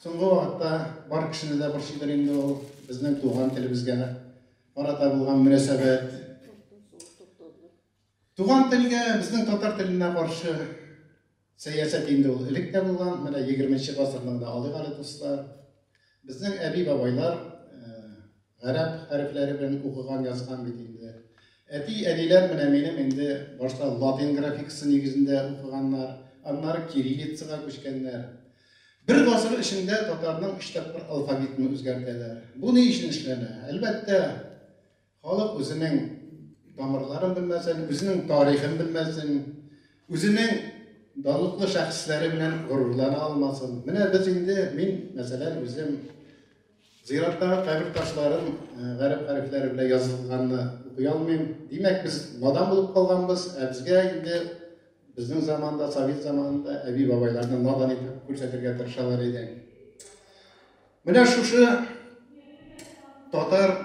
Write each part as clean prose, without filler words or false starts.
Соңгы вакытта бар кешене дә борчыйдыр инде ул безнең туган телебезгә карата булган мөнәсәбәт. Туган телгә, безнең татар теленә каршы сәясәт инде ул элек тә булган. Менә 20 гасырның да алыйк әле, дуслар. Безнең әби-бабайлар гарәп хәрефләре белән укыган, язган бит инде. Әти-әниләр менә минем инде башта латин графикасы нигезендә укыганнар, аннары кириллицага күчкәннәр. Бер гасыр эчендә татарның өч тапкыр алфавитын үзгәртәләр. Бу ни өчен эшләнә? Әлбәттә, халык үзенең тамырларын белмәсен, үзенең тарихын белмәсен, үзенең данлыклы шәхесләре белән горурлана алмасын. Менә без инде, мин, мәсәлән, үзем зираттагы кабер ташларын гарәп хәрефләре белән язылганны укый алмыйм. Димәк, без надан булып калганбыз, ә безгә инде безнең заманда, совет заманында әби-бабайларны надан итеп күрсәтергә тырышалар иде. Менә шушы татар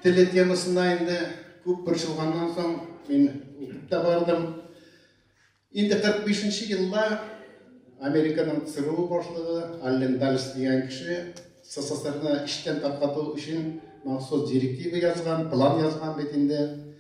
теле темасына инде күп борчылганнан соң мин укып та бардым. Инде 45 нче елда Американың ЦРУ башлыгы Аллен Даллес дигән кеше СССРны эчтән таркату өчен махсус директива язган, план язган бит инде.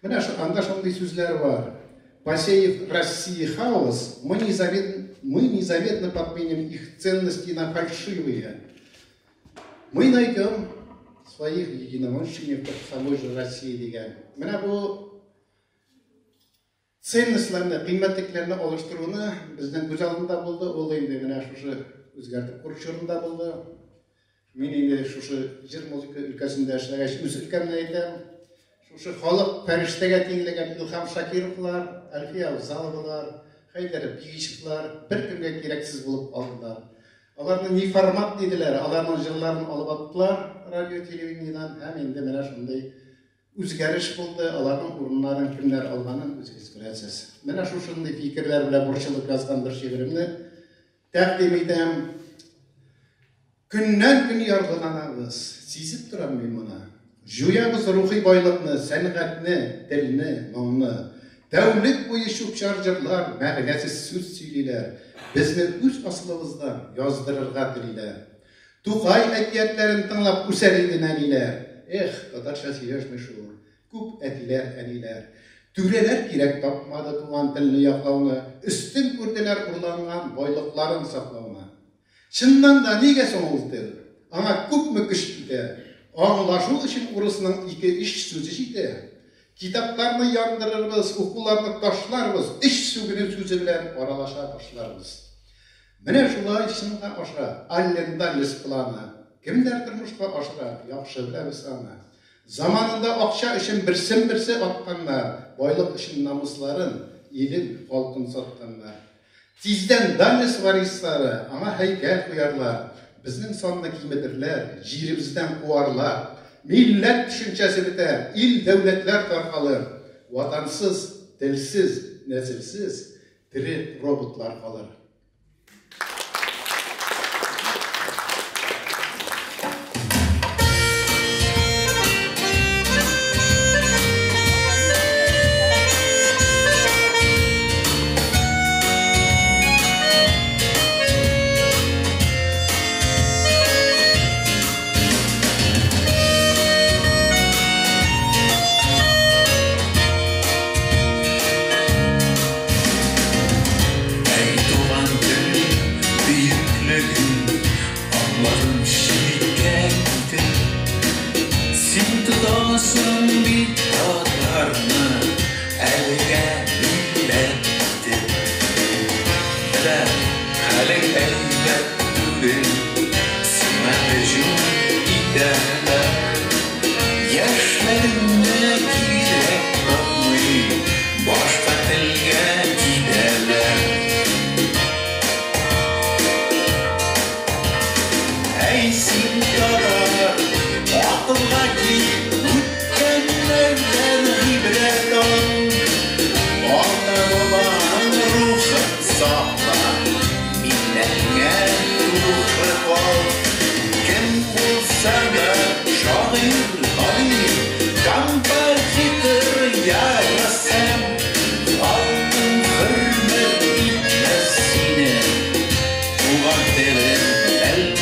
Менә анда шундый сүзләр бар. Посеяв России хаос, мы незаметно подменим их ценности на фальшивые. Мы найдем своих единомышленников в самой же России дигән. Менә бу ценностьларны, кыйммәтлекләрне алыштыруны безнең күз алдында булды. Ул инде менә шушы үзгәртеп кору чорында булды. Мин инде шушы җыр музыка өлкәсендә эшләгәч, үз өлкәмне әйтәм. Шушы халык фәрештәгә тиңләгән Илһам Шакировлар, Әлфия Авзаловалар, Хәйдәр Бигичевлар беркемгә кирәксез булып калдылар. Аларны неформат диделәр, аларның җырларын алып аттылар радио телевидениедән һәм инде менә шундый үзгәреш булды, аларның урыннарын кемнәр алганын үзегез беләсез. Менә шушындый фикерләр белән борчылып язган бер шигыремне тәкъдим итәм. Көннән-көн ярлыланабыз, сизеп торам мин моны. Җуябыз рухи байлыкны, сәнгатьне, телне, моңны. Тәүлек буе чүп-чар җырлар, мәгънәсез сүз сөйлиләр. Безне үз асылыбыздан яздырырга телиләр. Тукай әкиятләрен тыңлап үсәр иде нәниләр. Эх, татарча сөйләшми шул күп әтиләр, әниләр. Түрәләр кирәк тапмады туган телне яклауны, өстен күрделәр урланган байлыкларын саклауны. Чыннан да, нигә соң ул тел? Аңа күпме көч китә? Аңлашу өчен урысның ике-өч сүзе җитә. Китапларны яндырырбыз, укуларны ташларбыз, өч сүгенү сүзе белән аралаша башларбыз. Менә шулай чынга аша Аллен Даллес планы. Кемнәр тормышка ашыра, яхшы беләбез аны. Заманында акча өчен берсен-берсе атканнар, байлык өчен намусларын, илен, халкын сатканнар. Тиздән Даллес варислары аңа һәйкәл куярлар, безнең санны киметерләр, җиребездән куарлар. Милләт төшенчәсе бетәр, ил-дәүләтләр таркалыр. Ватансыз, телсез, нәселсез тере роботлар калыр. Әй, туган тел бөеклеген аңладым читкә китеп. Син тотасың бит татарны әлегә милләт итеп. Беләм, хәлең әйбәт түгел, сиңа һөҗүм итәләр. Яшьләреңне кирәк тапмый, башка телгә китәләр. Әй син, татар, акылга кил, үткәннәрдән гыйбрәт ал. Ата-бабаң рухын сакла, милләтеңә тугры кал. Кем булса да, шагыйрь, галим, композитор я рәссам, халкың хөрмәт итмәс сине, туган телен белмәсәң.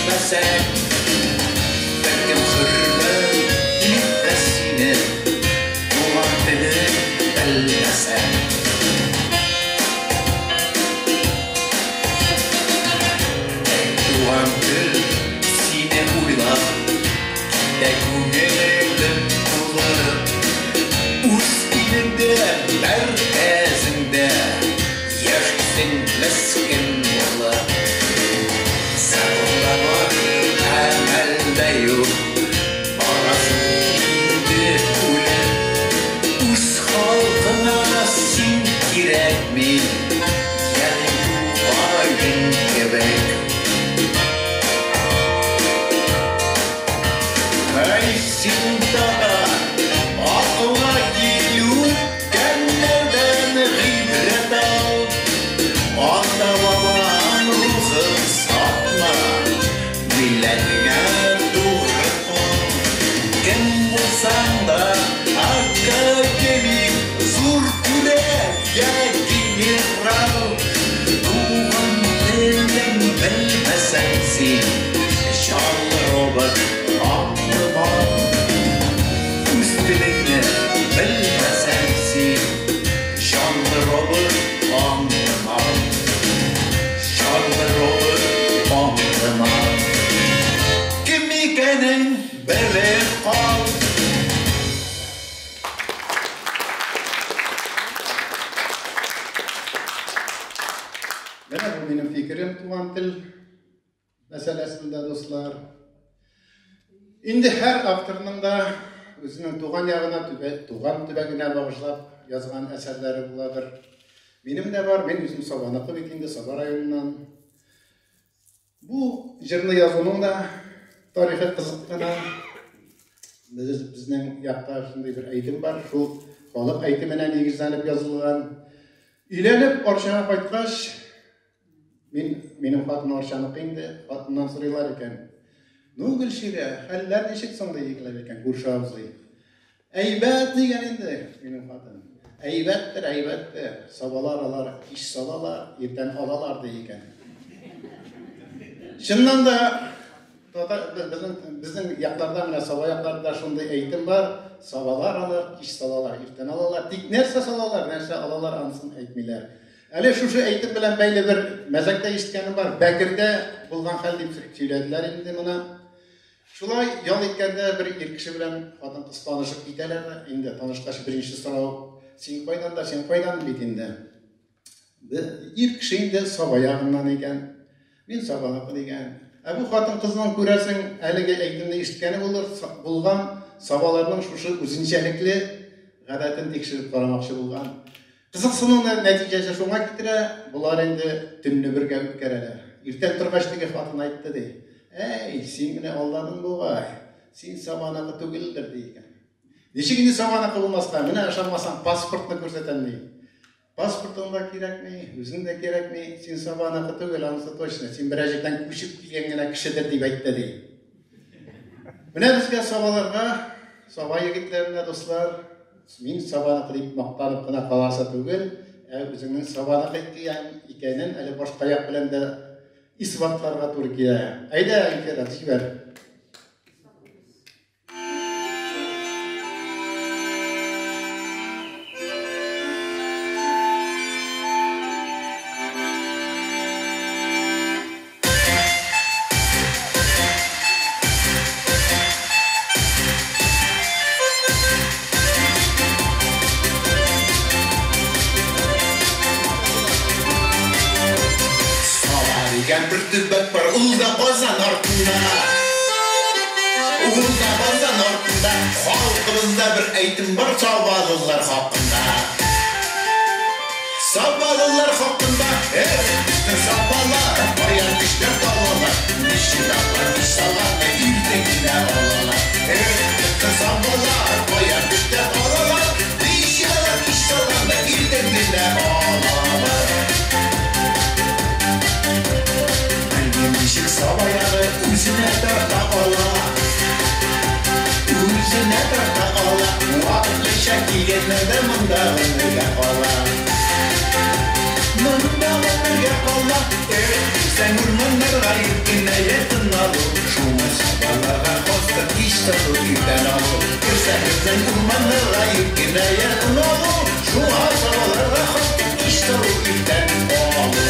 белмәсәң син, җанлы робот, аңлы мал. Үз телеңне белмәсәң син, җанлы робот, аңлы мал. Җанлы робот, аңлы мал. Кем икәнең белеп кал. Менә бу минем фикерем туган тел мәсьәләсендә, дуслар. Инде һәр авторның да үзенең туган ягына, туган төбәгенә багышлап язган әсәрләре буладыр. Минем дә бар, мин үзем Сабаныкы бит инде, Саба районыннан. Бу җырны язуның да тарихы кызык кына. Безнең якта шундый бер әйтем бар, шул халык әйтеменә нигезләнеп язылган. Өйләнеп Арчага кайткач, минем хатын Арчаныкы инде, хатыннан сорыйлар икән. Ну, Гөлширә, хәлләр ничек соң диләр икән, күрше абзый. Әйбәт дигән инде минем хатын. Әйбәттер, әйбәттер. Сабалар алар кич салалар, иртән алалар ди икән. Чыннан да безнең якларда, менә Саба якларында шундый әйтем бар. Сабалар алар кич салалар, иртән алалар. Тик нәрсә салалар, нәрсә алалар, анысын әйтмиләр. Әле шушы әйтем белән бәйле бер мәзәк тә ишеткәнем бар. Бәкердә булган хәл дип сөйләделәр инде моны. Шулай ял иткәндә бер ир кеше белән хатын-кыз танышып китәләр. Инде танышкач беренче сорау: син кайдан да, син кайдан бит инде. Ир кеше инде Саба ягыннан икән. Мин Сабаныкы дигән. Ә бу хатын-кызның күрәсең әлеге әйтемне ишеткәне булыр, булган Сабаларның шушы үзенчәлекле гадәтен тикшереп карамакчы булган. Кызыксыну нәтиҗәсе шуңа китерә, болар инде төнне бергә үткәрәләр. Иртән торгач теге хатын айтты ди: "Әй, син мине алдадың бугай. Син Сабаныкы түгелдер" ди икән. Ничек инде Сабаныкы булмаска? Менә ышанмасаң паспортны күрсәтәм ди. Паспортың да кирәкми, үзең дә кирәкми, син Сабаныкы түгел, анысы точно. Син берәр җирдән күчеп килгән генә кешедер дип әйтте ди. Менә безгә Сабаларга, Саба егетләренә, дуслар, мин Сабаныкы дип мактанып кына каласы түгел, ә үзеңнең Сабаныкы икәнен әле башка як белән дә исбатларга туры килә. Әйдә, Ильфира, җибәр. Бер төбәк бар, ул да Казан артында. Ул да Казан артында. Халкыбызда бер әйтем бар сабалылар хакында. Сабалылар хакында, эх, сабалар, баян кешеләр талалар, ничек алар, кич салалар, иртән генә алалар. Эх, сабалар, баян кешеләр талалар, ничек алар, кич салалар, иртән генә алалар. Ничек Саба ягы үзенә тарта ала, үзенә тарта ала. Вакытлыча килгәннәр дә монда гомергә кала, монда гомергә кала. Эх, сән урманнарга иркенәя тын алу, шуңа сабаларга хастыр кич салу, иртән алу. Керсәң, керсәң урманнарга иркенәя тын алу, шуңа сабаларга хастыр кич салу, иртән алу.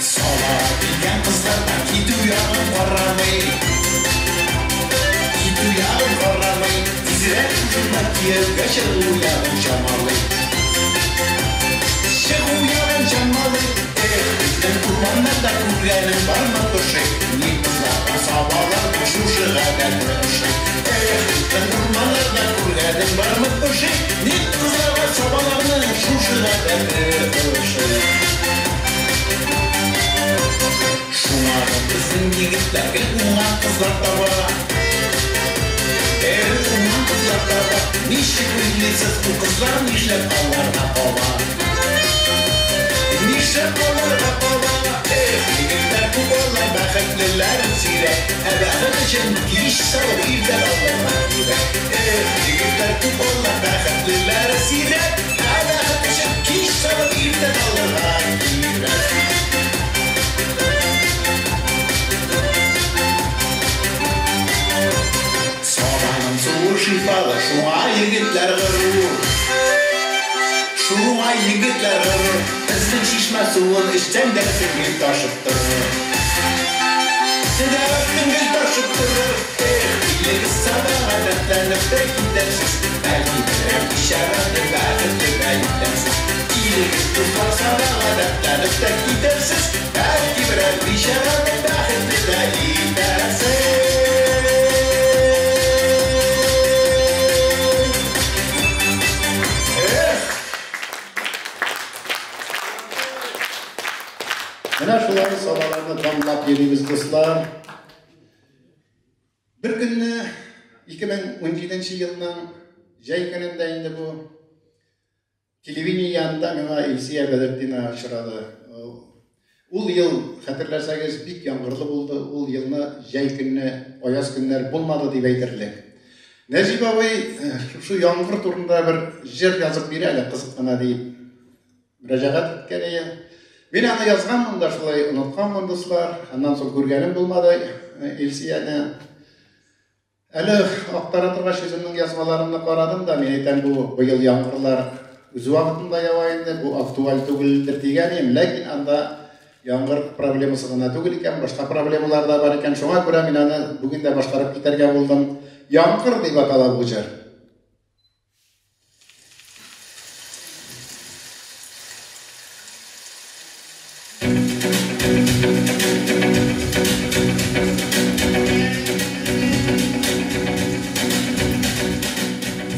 Сала дигән кызлардан китү ягын карамый, китү ягын карамый. Тизрәк шушында кияүгә чыгу ягын чамалый, чыгу ягын чамалый. Эх, безнең урманнарда күргәнең бармы поши? Ни кызларга сабаларның шушы гадәте ошый. Эх, безнең урманнарда күргәнең бармы поши? Ни кызларга сабаларның шушы гадәте ошый. Шуңа да безнең егетләр гел уңган кызлар таба. Эх, уңган кызлар таба. Ничек уйлыйсыз, бу кызлар нишләп аларга кала? Нишләп аларга кала? Эх, егетләр күп алар, бәхетлеләр сирәк. Ә бәхет өчен кич салып иртән алырга кирәк. Эх, егетләр күп алар, бәхетлеләр сирәк. Ә бәхет өчен егетләр горур. Безнең чишмә суын эчсәң дәртең гел ташып торыр. Дәртең гел ташып торыр. Эх, килегез Сабага, гадәтләнеп тә китәрсез. Бәлки берәр бичараны бәхетле дә итәрсез. Килегез, дуслар, Сабага, гадәтләнеп тә китәрсез. Бәлки берәр бичараны бәхетле дә итәрсез. Эх! Менә шулай Сабаларны данлап йөрибез, дуслар. Бер көнне 2017 елның җәй көнендә инде бу телевидение янында миңа Илсөя Бәдертдинова очрады. Ул ел, хәтерләсәгез, бик яңгырлы булды. Ул елны җәй көнне аяз көннәр булмады дип әйтерлек. Нәҗип абый, шушы яңгыр турында бер җыр язып бир әле, кызык кына дип мөрәҗәгать иткән иде. Мин аны язганмын да, шулай онытканмын, дуслар. Аннан соң күргәнем булмады Илсөяне. Әле актара торгач үземнең язмаларымны карадым да, мин әйтәм, бу быел яңгырлар үз вакытында ява инде, бу актуаль түгелдер дигән идем. Ләкин анда яңгыр проблемасы гына түгел икән, башка проблемалар да бар икән. Шуңа күрә мин аны бүген дә башкарып китәргә булдым. Яңгыр дип атала бу җыр.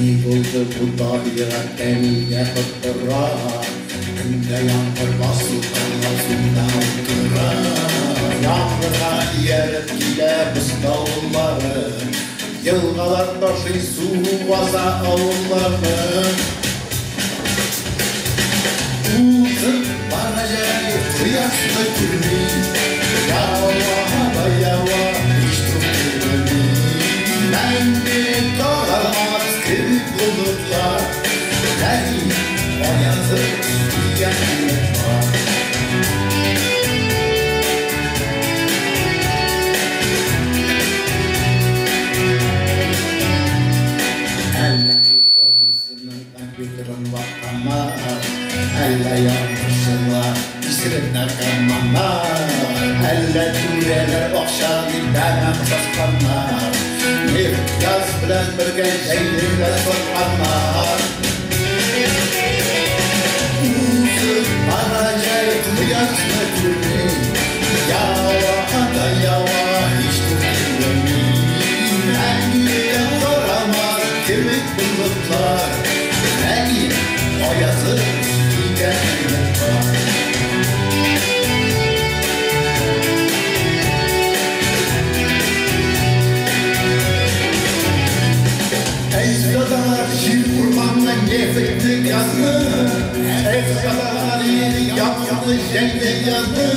Ни булды бу табигатькә, нигә котыра? Көндә яңгыр, басу кырлар суда утыра. Яңгырга ияреп килә боз давыллары. Елгалар ташый, су баса авылларны. Узып бара җәй, кояшны күрми. Ява да ява, һич туктый белми. Мәңге таралмас кебек болытлар. Әни аязы дигән өмет бар. Әллә абыйсының компьютерын ватканнар, әллә яңгырчылар, исерек наркоманнар, әллә түрәләр акча дип тәмам сатканнар, нефть, газ белән бергә җәйне дә сатканнар. Узып бара җәй, кояшны күрми. Ява да ява, һич туктый белми. Мәңге тарамас кебек болытлар. Ләкин аязы дигән өмет бар. Әй саталар җир, урманны, нефтьне, газны. Әй саталар яңгырны, җәйне, язны.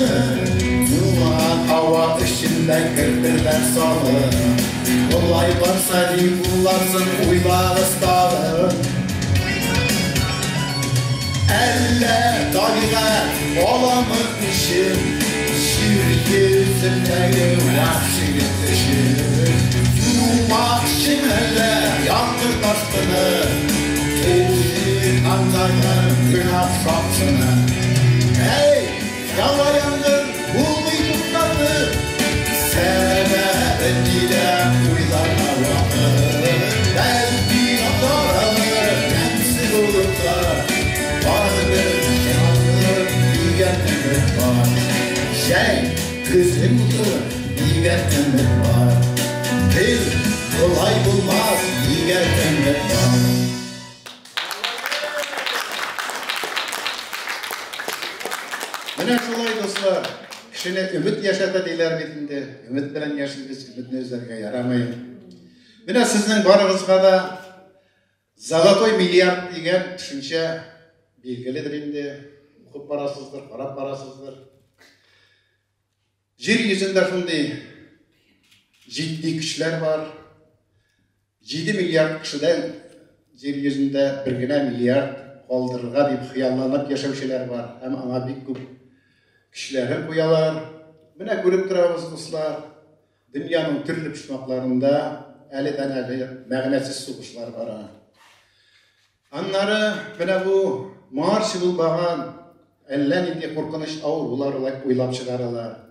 Суыган һава эчендә кертерләр салып. Болай барса, ни буларсын, уйлагыз тагы. Әллә табигать аламы үчен җир йөзендәге вәхшилек өчен? Юмакчы мәллә яңгыр ташкыны, андагы гөнаһ шакшыны? Әй, ява яңгыр, булмый туктатып. Сәбәбен нидә, уйларга вакыт. Бәлки таралыр ямьсез болытлар. Барыбер яңгыр дигән өмет бар. Җәй көзен булыр дигән өмет бар. Тел болай булмас дигән өмет бар. Менә шулай, дуслар, кешене өмет яшәтә диләр бит инде. Өмет белән яшибез, өметне өзәргә ярамый. Менә сезнең барыгызга да золотой миллиард дигән төшенчә билгеледер инде. Укып барасыздыр, карап барасыздыр. Җир йөзендә шундый җитди көчләр бар. 7 миллиард кешедән җир йөзендә бер генә миллиард калдырырга дип хыялланып яшәүчеләр бар һәм аңа бик күп көчләрен куялар. Менә күреп торабыз, дуслар, дөньяның төрле почмакларында әледән-әле мәгънәсез сугышлар бара. Аннары менә бу Моңарчы булмаган әллә нинди куркыныч авырулар уйлап чыгаралар.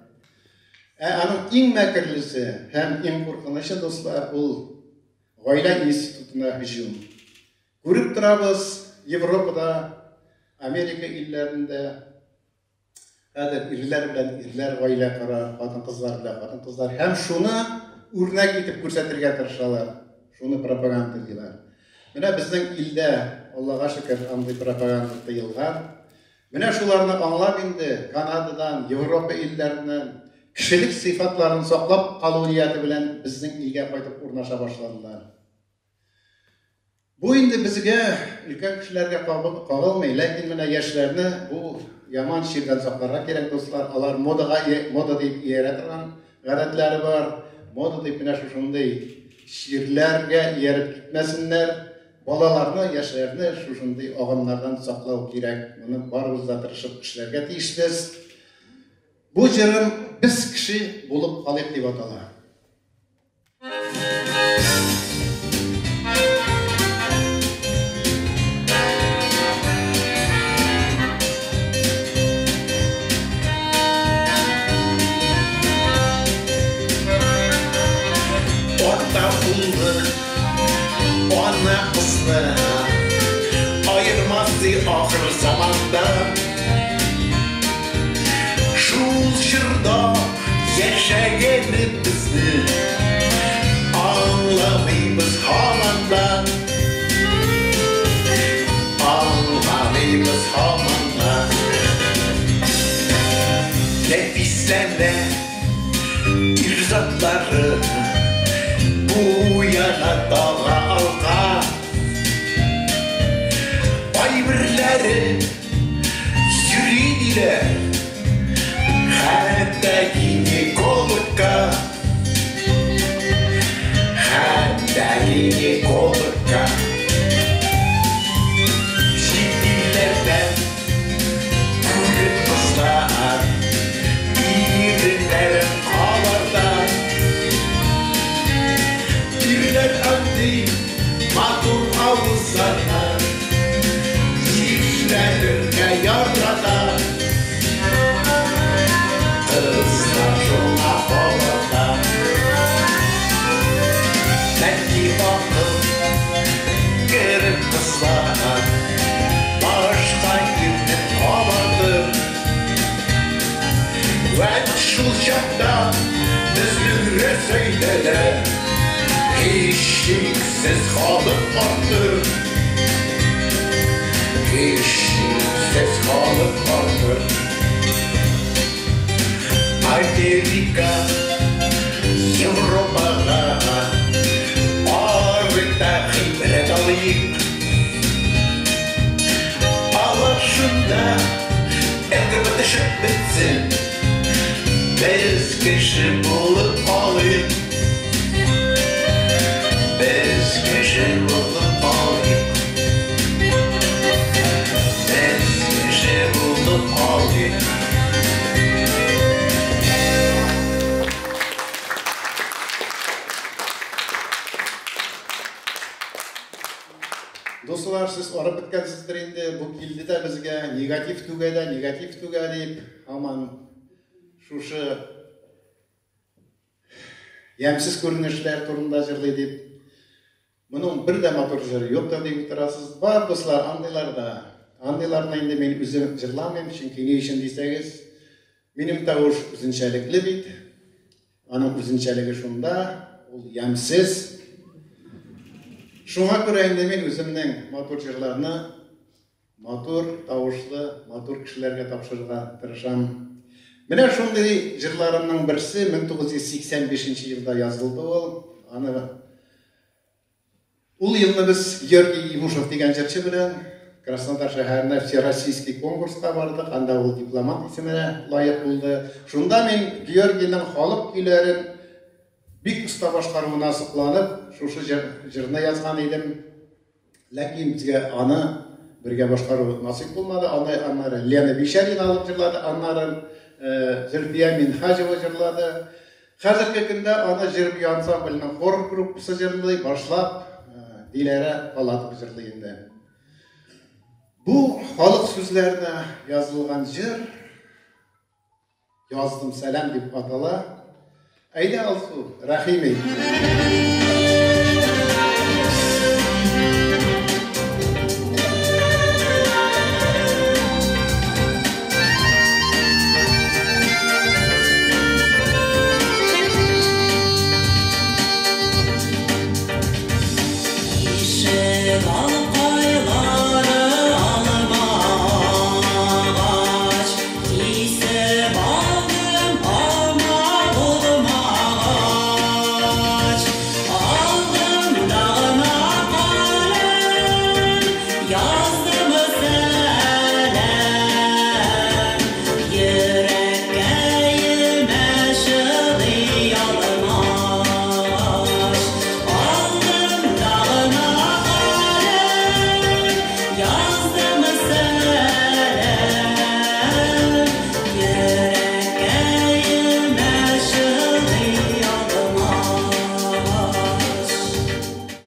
Ә аның иң мәкерлесе һәм иң куркынычы, дуслар, ул гаилә институтына һөҗүм. Күреп торабыз, Европада, Америка илләрендә хәзер ирләр белән ирләр гаилә кора, хатын-кызлар белән хатын-кызлар һәм шуны үрнәк итеп күрсәтергә тырышалар, шуны пропагандалыйлар. Менә безнең илдә, Аллага шөкер, андый пропаганда тыелган. Менә шуларны аңлап инде Канададан, Европа илләреннән кешелек сыйфатларын саклап калу нияте белән безнең илгә кайтып урнаша башладылар. Бу инде безгә, өлкән кешеләргә кагылмый, ләкин менә яшьләрне бу яман чирдән сакларга кирәк, дуслар. Алар модага мода дип иярә торган гадәтләре бар. Мода дип менә шушындый чирләргә ияреп китмәсеннәр. Балаларны, яшьләрне шушындый агымнардан саклау кирәк. Моны барыбыз да тырышып эшләргә тиешбез. Бу җырым Без кеше булып калыйк дип атала. Ата улны, ана кызны аермас ди ахыр заманда. Шул чорда яшәгәнебезне аңламыйбыз һаман да. Аңламыйбыз һаман да. Нәфисләнә ир затлары, буяна тага алка. Кайберләре йөри диләр, хәтта гинекологка. Хәтта гинекологка. Чит илләрдән күреп кызлар иреннәрен кабарта. Ирләр андый матур авызларны җирләргә ярата. Кызлар шуңа кабарта. Бәлки акыл кереп кызлар башка ирне кабартыр. Вәт шул чакта безнең Рәсәйдә дә һичшиксез халык артыр. Һичшиксез халык артыр. Америка, Европага карыйк та гыйбрәт алыйк. Алар шунда ЛГБТ чыгып бетсен, без кеше булып калыйк. Без кеше булып калыйк. Без кеше булып калыйк. Дуслар, сез арып беткәнсездер инде, бу килде дә безгә негатив түгә дә, негатив түгә дип, һаман шушы ямьсез күренешләр турында җырлый дип. Моның бер дә матур җыры юктыр дип утырасыз. Бар, дуслар, андыйлар да. Андыйларны инде мин үзем җырламыйм, чөнки ни өчен дисәгез, минем тавыш үзенчәлекле бит. Аның үзенчәлеге шунда, ул ямьсез. Шуңа күрә инде мин үземнең матур җырларны матур тавышлы, матур кешеләргә тапшырырга тырышам. Менә шундый җырларымның берсе 1985 елда язылды ул. Аны ул елны без Георгий Ивушев дигән җырчы белән Краснодар шәһәренә всероссийский конкурска бардык. Анда ул дипломат исеменә лаек булды. Шунда мин Георгийның халык көйләрен бик оста башкаруына сокланып, шушы җырны язган идем. Ләкин безгә аны бергә башкару насыйп булмады. Аны аннары Лена Бичарина алып җырлады, аннары Зөлфия Минһаҗева җырлады. Хәзерге көндә аны җыр-бию ансамбленең хор группасы җырлый, башлап Диләрә Палатова җырлый инде. Бу халык сүзләренә язылган җыр Яздым сәлам дип атала. Әйдә, Алсу, рәхим ит.